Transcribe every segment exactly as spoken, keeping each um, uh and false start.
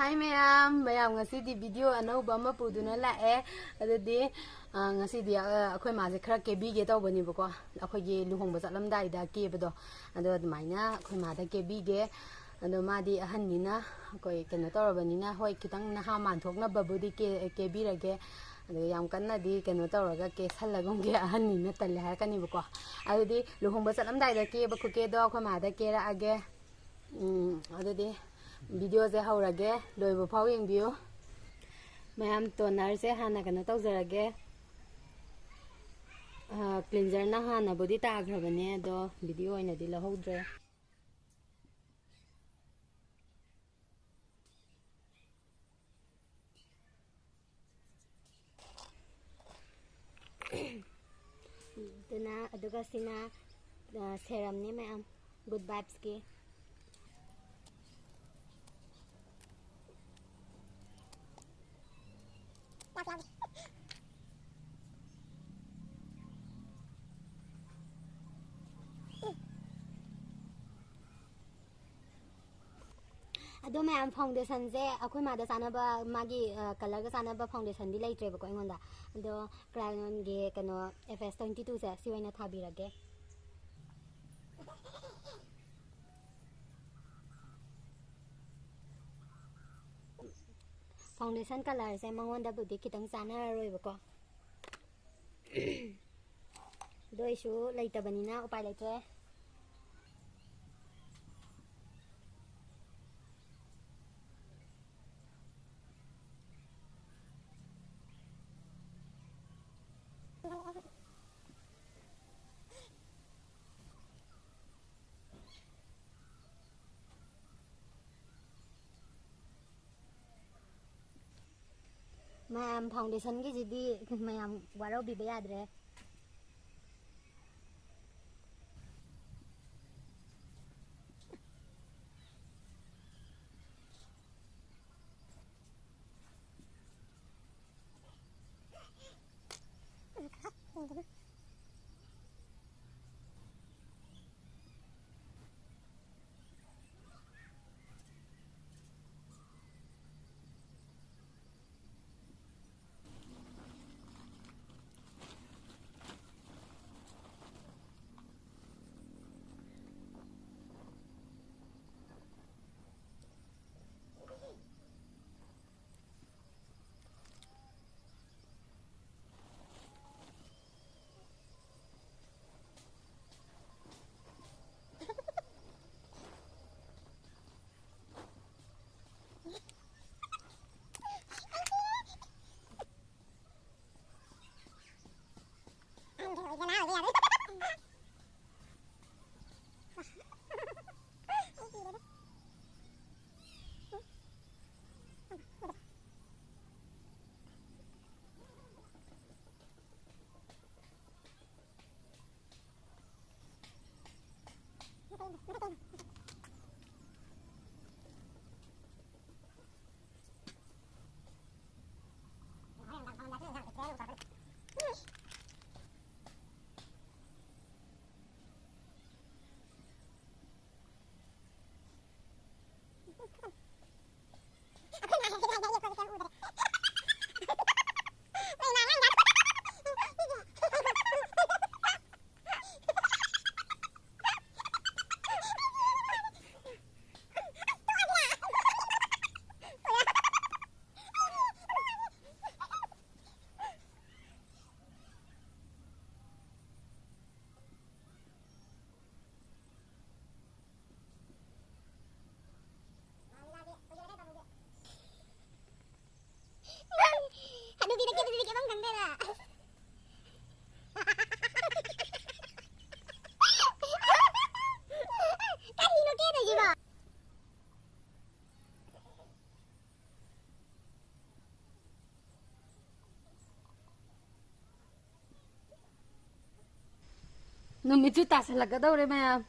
ꯍꯥꯏ ꯃꯌꯥꯝ, ꯃꯌꯥꯝ ꯉꯁꯤꯗꯤ ꯚꯤꯗꯤꯑꯣ ꯑꯅꯧꯕ ꯑꯃ ꯄꯨꯗꯨꯅ ꯂꯥꯛꯑꯦ꯫ ꯑꯗꯨꯗꯤ, ꯑ, ꯉꯁꯤꯗꯤ, ꯑ, ꯑꯩꯈꯣꯏ ꯃꯥꯁꯦ ꯈꯔ ꯀꯦꯕꯤꯒꯦ ꯇꯧꯕꯅꯦꯕꯀꯣ, ꯑꯩꯈꯣꯏꯒꯤ ꯂꯨꯍꯣꯡꯕ ꯆꯠꯂꯝꯗꯥꯏꯗ ꯀꯦꯕꯗꯣ, ꯑꯗꯣ ꯑꯗꯨꯃꯥꯏꯅ ꯑꯩꯈꯣꯏ ꯃꯥꯗ ꯀꯦꯕꯤꯒꯦ꯫ ꯑꯗꯣ ꯃꯥꯗꯤ ꯑꯍꯟꯅꯤꯅ, ꯑꯩꯈꯣꯏ ꯀꯩꯅꯣ ꯇꯧꯔꯕꯅꯤꯅ, ꯍꯣꯏ, ꯈꯤꯇꯪ ꯅꯍꯥ ꯃꯥꯟꯊꯣꯛꯅꯕꯕꯨꯗꯤ ꯀꯦ-, ꯀꯦꯕꯤꯔꯒꯦ꯫ ꯑꯗꯣ ꯌꯥꯝ ꯀꯟꯅꯗꯤ ꯀꯩꯅꯣ ꯇꯧꯔꯒ ꯀꯦꯁꯜꯂꯒꯨꯝꯒꯦ, ꯑꯍꯟꯅꯤꯅ ꯇꯜꯂꯦ ꯍꯥꯏꯔꯛꯀꯅꯤꯕꯀꯣ꯫ ꯑꯗꯨꯗꯤ ꯂꯨꯍꯣꯡꯕ ꯆꯠꯂꯝꯗꯥꯏꯗ ꯀꯦꯕ ꯈꯨꯀꯦꯗꯣ ꯑꯩꯈꯣꯏ ꯃꯥꯗ ꯀꯦꯔꯛꯑꯒꯦ꯫ ꯎꯝ, ꯑꯗꯨꯗꯤ ꯚꯤꯗꯤꯑꯣꯁꯦ ꯍꯧꯔꯒꯦ, ꯂꯣꯏꯕ ꯐꯥꯎ ꯌꯦꯡꯕꯤꯌꯨ꯫ ꯃꯌꯥꯝ, ꯇꯣꯅꯔꯁꯦ ꯍꯥꯟꯅ ꯀꯩꯅꯣ ꯇꯧꯖꯔꯒꯦ꯫ ꯑ, ꯀ꯭ꯂꯤꯟꯖꯔꯅ ꯍꯥꯟꯅꯕꯨꯗꯤ ꯇꯥꯈ꯭ꯔꯕꯅꯦ, ꯑꯗꯣ ꯚꯤꯗꯤꯑꯣ ꯑꯣꯏꯅꯗꯤ ꯂꯧꯍꯧꯗ꯭ꯔꯦ꯫ ꯑꯗꯨꯅ, ꯑꯗꯨꯒ ꯁꯤꯅ, ꯑ, ꯁꯦꯔꯝꯅꯤ ꯃꯌꯥꯝ, ꯒꯨꯗ ꯚꯥꯏꯕꯁꯀꯤ꯫ ꯑꯗꯣ ꯃꯌꯥꯝ, ꯐꯥꯎꯟꯗꯦꯁꯟꯁꯦ ꯑꯩꯈꯣꯏ ꯃꯥꯗ ꯆꯥꯅꯕ, ꯃꯥꯒꯤ, ꯑ, ꯀꯂꯔꯒ ꯆꯥꯅꯕ ꯐꯥꯎꯟꯗꯦꯁꯟꯗꯤ ꯂꯩꯇ꯭ꯔꯦꯕꯀꯣ ꯑꯩꯉꯣꯟꯗ꯫ ꯑꯗꯣ ꯀ꯭ꯔꯥꯌꯣꯟꯒꯤ ꯀꯩꯅꯣ, ꯑꯦꯐ ꯑꯦꯁ ꯇ꯭ꯋꯦꯟꯇꯤ ꯇꯨꯁꯦ, ꯁꯤ ꯑꯣꯏꯅ ꯊꯥꯕꯤꯔꯒꯦ꯫ ꯐꯥꯎꯟꯗꯦꯁꯟ ꯀꯂꯔꯁꯦ ꯃꯉꯣꯟꯗꯕꯨꯗꯤ ꯈꯤꯇꯪ ꯆꯥꯟꯅꯔꯔꯣꯏꯕꯀꯣ꯫ ꯑꯗꯨ ꯑꯣꯏꯁꯨ ꯂꯩꯇꯕꯅꯤꯅ ꯎꯄꯥꯏ ꯂꯩꯇ꯭ꯔꯦ꯫ ꯃꯌꯥꯝ, ꯐꯥꯎꯟꯗꯦꯁꯟꯒꯤꯁꯤꯗꯤ ꯃꯌꯥꯝ ꯋꯥꯔꯧꯕꯤꯕ ꯌꯥꯗ꯭ꯔꯦ꯫ ꯅꯨꯃꯤꯠꯁꯨ ꯇꯥꯁꯜꯂꯛꯀꯗꯧꯔꯦ ꯃꯌꯥꯝ꯫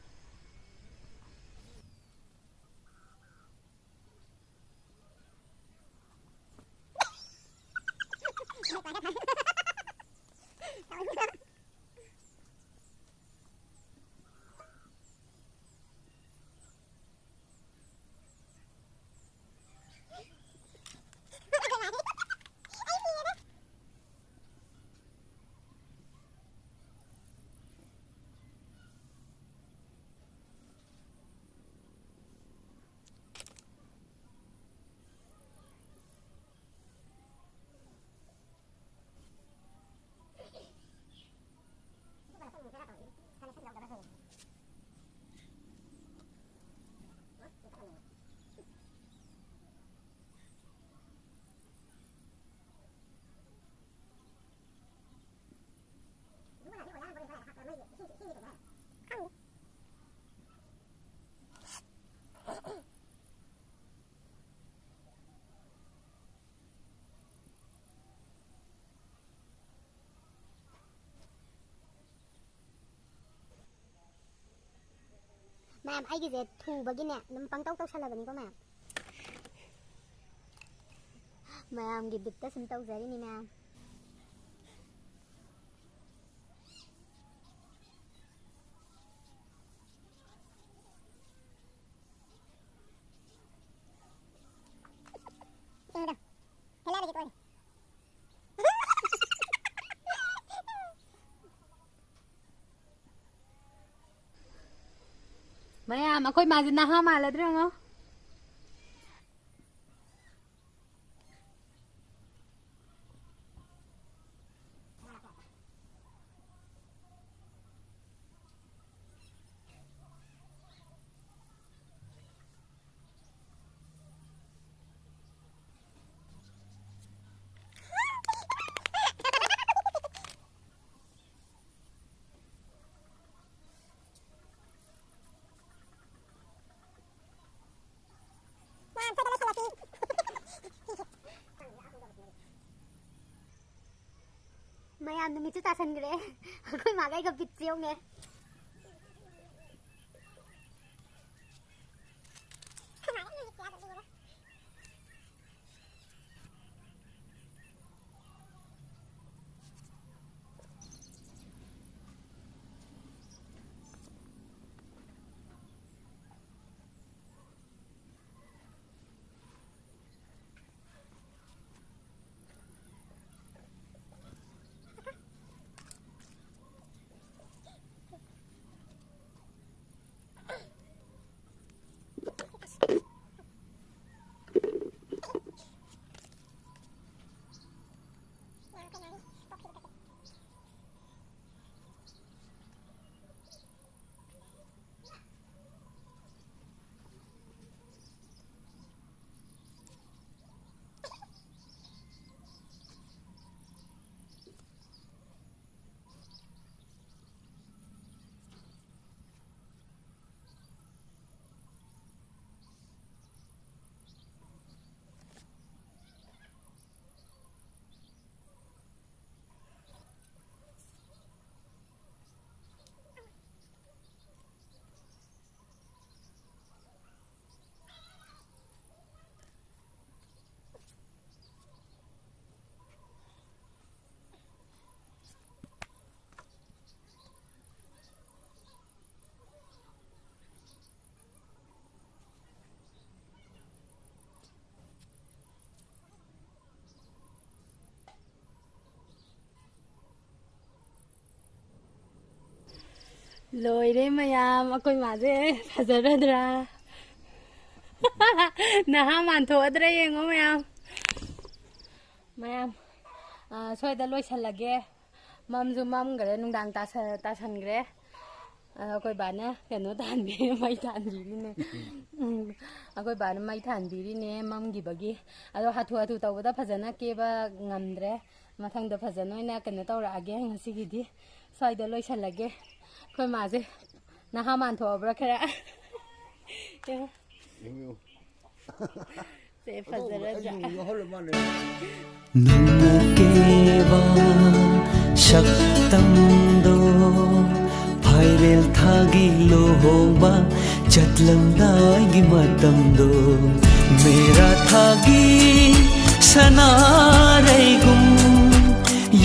ꯃꯌꯥꯝ, ꯑꯩꯒꯤꯁꯦ ꯊꯨꯕꯒꯤꯅꯦ ꯑꯗꯨꯝ ꯄꯪꯇꯧ ꯇꯧꯁꯜꯂꯕꯅꯤꯀꯣ ꯃꯌꯥꯝ꯫ ꯃꯌꯥꯝꯒꯤ ꯕꯤꯠꯇ ꯁꯨꯝ ꯇꯧꯖꯔꯤꯅꯤ ꯃꯌꯥꯝ꯫ ꯌꯦꯡꯉꯨꯗ, ꯍꯦꯜꯂꯛꯑꯗꯤ ꯇꯣꯛꯑꯅꯤ꯫ ꯃꯌꯥꯝ, ꯑꯩꯈꯣꯏ ꯃꯥꯁꯦ ꯅꯍꯥ ꯃꯥꯜꯂꯗ꯭ꯔꯥ ꯌꯦꯡꯉꯣ꯫ ꯃꯌꯥꯝ, ꯅꯨꯃꯤꯠꯁꯨ ꯇꯥꯁꯟꯈ꯭ꯔꯦ꯫ ꯑꯩꯈꯣꯏ ꯃꯥꯒ ꯑꯩꯒ ꯕꯤꯠꯁꯦ ꯌꯦꯡꯉꯨꯅꯦ꯫ ꯂꯣꯏꯔꯦ ꯃꯌꯥꯝ, ꯑꯩꯈꯣꯏ ꯃꯥꯁꯦ ꯐꯖꯔꯗ꯭ꯔꯥ? ꯅꯍꯥ ꯃꯥꯟꯊꯣꯛꯑꯗ꯭ꯔꯥ ꯌꯦꯡꯉꯣ ꯃꯌꯥꯝ꯫ ꯃꯌꯥꯝ, ꯑ, ꯁ꯭ꯋꯥꯏꯗ ꯂꯣꯏꯁꯜꯂꯒꯦ꯫ ꯃꯝꯁꯨ ꯃꯝꯈ꯭ꯔꯦ, ꯅꯨꯡꯗꯥꯡ ꯇꯥꯁ-, ꯇꯥꯁꯟꯈ꯭ꯔꯦ꯫ ꯑ, ꯑꯩꯈꯣꯏ ꯕꯥꯅ ꯀꯩꯅꯣ ꯇꯥꯟꯕꯤꯔꯤ, ꯃꯩ ꯇꯥꯟꯕꯤꯔꯤꯅꯦ꯫ ꯎꯝ, ꯑꯩꯈꯣꯏ ꯕꯥꯅ ꯃꯩ ꯊꯥꯟꯕꯤꯔꯤꯅꯦ ꯃꯝꯈꯤꯕꯒꯤ꯫ ꯑꯗꯣ ꯍꯥꯊꯨ ꯍꯥꯊꯨ ꯇꯧꯕꯗ ꯐꯖꯅ ꯀꯦꯕ ꯉꯝꯗ꯭ꯔꯦ꯫ ꯃꯊꯪꯗ ꯐꯖꯅ ꯑꯣꯏꯅ ꯀꯩꯅꯣ ꯇꯧꯔꯛꯑꯒꯦ꯫ ꯉꯁꯤꯒꯤꯗꯤ ꯁ꯭ꯋꯥꯏꯗ ꯂꯣꯏꯁꯜꯂꯒꯦ꯫ ꯑꯩꯈꯣꯏ ꯃꯥꯁꯦ ꯅꯍꯥ ꯃꯥꯟꯊꯣꯛꯑꯕ꯭ꯔꯥ ꯈꯔ? ꯁꯦ, ꯐꯖꯔꯗ꯭ꯔꯥ? ꯅꯪꯅ ꯀꯦꯕ ꯁꯛꯇꯝꯗꯣ ꯐꯥꯏꯔꯦꯜ ꯊꯥꯒꯤ ꯂꯨꯍꯣꯡꯕ ꯆꯠꯂꯝꯗꯥꯏꯒꯤ ꯃꯇꯝꯗꯣ ꯃꯦꯔꯥ ꯊꯥꯒꯤ ꯁꯅꯥꯔꯩꯒꯨꯝ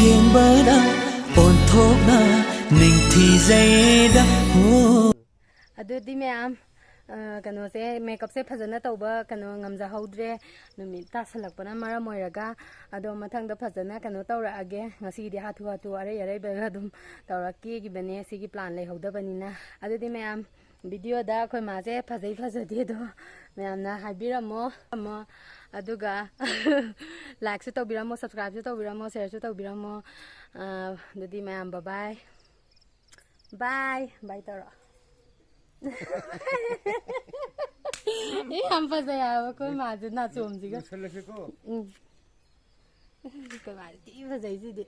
ꯌꯦꯡꯕꯗ ꯑꯣꯟꯊꯣꯛꯅ ꯅꯤꯡꯊꯤꯖꯩꯗ꯫ ꯑꯣ꯫ ꯑꯗꯨꯗꯤ ꯃꯌꯥꯝ, ꯑ, ꯀꯩꯅꯣꯁꯦ, ꯃꯦꯀꯞꯁꯦ ꯐꯖꯅ ꯇꯧꯕ ꯀꯩꯅꯣ ꯉꯝꯖꯍꯧꯗ꯭ꯔꯦ, ꯅꯨꯃꯤꯠ ꯇꯥꯁꯜꯂꯛꯄꯅ ꯃꯔꯝ ꯑꯣꯏꯔꯒ꯫ ꯑꯗꯣ ꯃꯊꯪꯗ ꯐꯖꯅ ꯀꯩꯅꯣ ꯇꯧꯔꯛꯑꯒꯦ꯫ ꯉꯁꯤꯒꯤꯗꯤ ꯍꯥꯊꯨ ꯍꯥꯊꯨ ꯑꯔꯩ ꯑꯔꯩꯕꯒ ꯑꯗꯨꯝ ꯇꯧꯔꯛꯈꯤꯕꯅꯦ, ꯁꯤꯒꯤ ꯄ꯭ꯂꯥꯟ ꯂꯩꯍꯧꯗꯕꯅꯤꯅ꯫ ꯑꯗꯨꯗꯤ ꯃꯌꯥꯝ, ꯚꯤꯗꯤꯑꯣꯗ ꯑꯩꯈꯣꯏ ꯃꯥꯁꯦ ꯐꯖꯩ ꯐꯖꯗꯦ ꯑꯗꯣ ꯃꯌꯥꯝꯅ ꯍꯥꯏꯕꯤꯔꯝꯃꯣ꯫ ꯑꯃꯣ, ꯑꯗꯨꯒ ꯂꯥꯏꯛꯁꯨ ꯇꯧꯕꯤꯔꯝꯃꯣ, ꯁꯕꯁꯀ꯭ꯔꯥꯏꯕꯁꯨ ꯇꯧꯕꯤꯔꯝꯃꯣ, ꯁꯦꯌꯔꯁꯨ ꯇꯧꯕꯤꯔꯝꯃꯣ꯫ ꯑ, ꯑꯗꯨꯗꯤ ꯃꯌꯥꯝ, ꯕꯕꯥꯏ꯫ ꯕꯥꯏ ꯕꯥꯏ ꯇꯧꯔꯣ꯫ ꯑꯦ, ꯌꯥꯝ ꯐꯖꯩ ꯍꯥꯏꯕ ꯑꯩꯈꯣꯏ ꯃꯥꯁꯦ ꯅꯥꯆꯣꯝꯁꯤꯒ꯫ ꯂꯣꯏꯁꯜꯂꯁꯤꯀꯣ꯫ ꯎꯝ꯫ ꯑꯩꯈꯣꯏ ꯃꯥꯁꯦ ꯊꯤ ꯐꯖꯩ ꯁꯤꯗꯤ꯫